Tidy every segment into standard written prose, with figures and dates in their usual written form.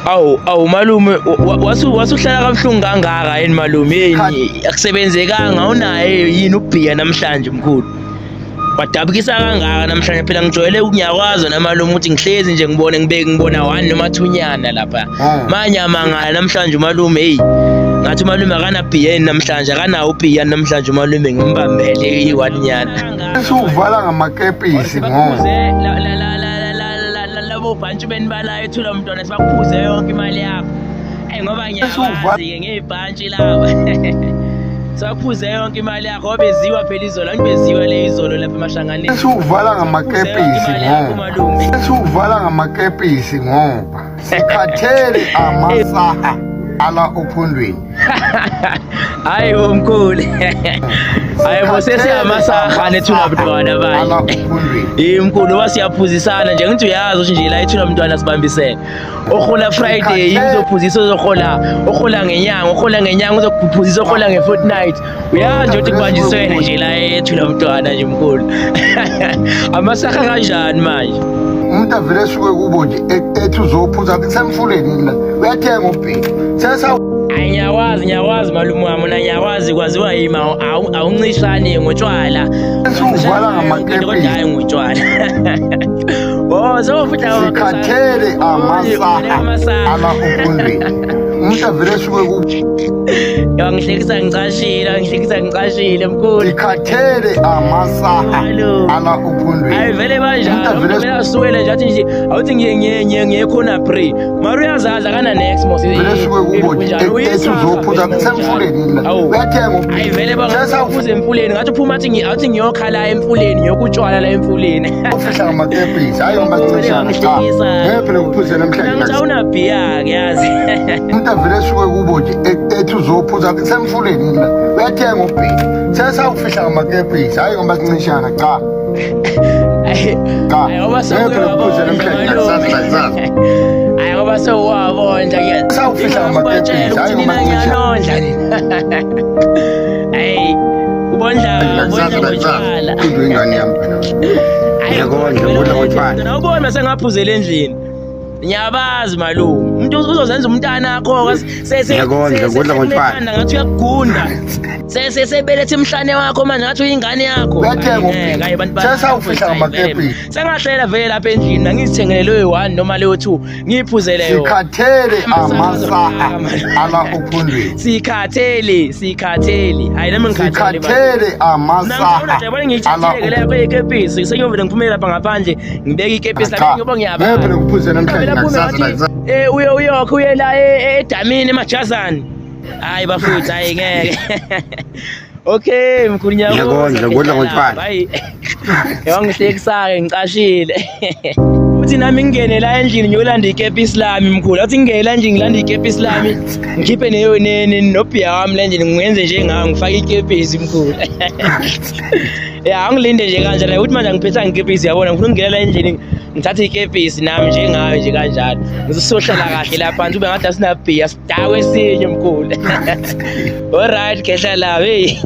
Awu awu malume, wasuhlala kabuhlungu kangaka yini malume? Yini akusebenzekanga, awunaye yini ubhiya namhlanje mkhulu? Wadabukisa kangaka namhlanje. Phela ngijwayele ukunyakwazo namalume ukuthi ngihlezi nje ngibone ngibeke ngibona one noma thunyana lapha. Manje amangala namhlanje umalume, hey, ngathi umalume akanabhiya yini namhlanje, akanawo ubhiya namhlanje umalume, ngimbambele i-one nyana. Esiwuvala ngamakepisi ngoba labo bhantshi benibalayo ethula mntwana, sibakuphuze yonke imali yakho. Eyi, ngoba ngiyabazi-ke ngey'bhantshi laba. Sibakuphuze yonke imali yakho ngoba beziwa phela izolo, angithi beziwa le izolo lapha emashanganeni. Esiwuvala ngamakepisi ngoba esiwuvala ngamakepisi ngoba sikhathele amasaha ala ophondweni. Hayi bo mkhulu. Hayi bo, sesiyamasaha nethula mntwana manje. Eh mkhulu, ngoba siyaphuzisana nje, ngithi uyazi ukuthi nje la ethula mntwana sibambisene. Ohola Friday uzophuzisa ozohola, ohola ngenyanga, ohola ngenyanga uzokuphuzisa ohola nge-fortnight. Uyazi nje ukuthi kubanjiswene nje la ethula mntwana nje mkhulu. Amasaha kanjani manje? Umuntu avele esuke kubo nje ethi uzophuza kusemfuleni la, uyathenga ubheki sesa. Ayi, ngiyakwazi, ngiyakwazi malume wami, mina ngiyakwazi, kwaziwa yimi, awuncishani ngotshwala. Esiwuvala ngamakepisi. Kodwa hayi ngotshwala. Oh, so futhi Sikhathele amasaha ala ophondweni, umuntu avele esuke kubo. Yangihlekisa ngicashile, angihlekisa ngicashile mkhulu. Sikhathele amasaha ala ophondweni. Hayi vele banjalo. Umuntu avele Vele asukele nje athi nje awuthi ngiye ngiye ngiye ngiye khona pre. Mara uyazazi akana next mos. Vele esuke kubo nje ethi uzophuza kusemfuleni la, uyathenga Hayi vele ubheki sesa. Bangaphuza emfuleni, ngathi uphuma athi awuthi ngiyokhala emfuleni, ngiyokutshwala la emfuleni. Ufihla ngamakepisi, hayi ngoba cha, ngeke phela kuphuze namhlanje. Ngithi awunabhiya ke yazi. Umuntu avele esuke kubo nje ethi uzophuza kusemfuleni la, uyathenga ubheki sesa, ufihla ngamakepisi, hayi ngoba sincishana, cha cha. Hayi ngoba Ngeke phela kuphuze namhlanje nakusasa nakusasa. Hayi ngoba sewuwabondla ke. Sawufihla ngamakepisi, hayi ngoba sincishana. Ngiyanondla nina. Hayi ubondla Nakusasa ubondla nakusasa. ngotshwala. Kuzo ingane yami phela. Ngiyakondla, ngikudla ngotshwala. Nawubona sengaphuzela endlini. Ngiyabazi malume. Umuntu uzozenza umntana akho sese Ngiyakondla, ngikudla ngotshwala. Ngathi uyakugunda. Sese sebelethe emhlane wakho manje, ngathi uyingane yakho. Uyathenga Hayi, ngeke, hayi, ubheki abantu sesa, ufihla ngamakepisi. Sengahlela vele lapha endlini, angizithengele leyo 1 noma leyo 2, ngiyiphuzele yona. Sikhathele amasaha ala ophondweni. Sikhathele, sikhathele. Hayi nami ngikhathele. Sikhathele amasaha Yabona ngiyithathile leyo kepisi, sengiyovele ngiphumele lapha ngaphandle, ngibeke ikepisi Cha, lapha ngoba ngiyaba. Ngeke phela kuphuze namhlanje nakusasa nakusasa. Eh uye uyokho uye la edamini emajazani. Hayi bafuthu, hayi ngeke. Okay mkhulu, ngiyabonga. Ngiyakondla, ngikudla ngotshwala. Hayi. Yangihlekisa-ke ngicashile. Uthi nami ngingene la endlini ngiyolanda ikepisi lami mkhulu. Athi ngingene la endlini ngilanda ikepisi lami, ngikhiphe nobhiya wami la endlini, ngenze njengawe ngifake ikepisi mkhulu. Ya, angilinde nje kanjalo. Ukuthi manje angiphethanga ikepisi, yabona, ngifuna ukungena la endlini ngithathe ikepisi nami njengawe nje kanjalo. Ngizosohlala kahle la phansi ube ngathi asinabhiya, sidakwe esinye mkhulu. Alright khehla la, hey.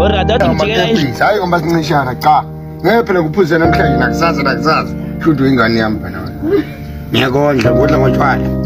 Alright, athi ngijikela endlini. Amakepisi, hayi ngoba sincishana, cha, ngeke phela kuphuze namhlanje nakusasa nakusasa. Shuthi ingane yami phela. Ngiyakondla, ngikudla ngotshwala.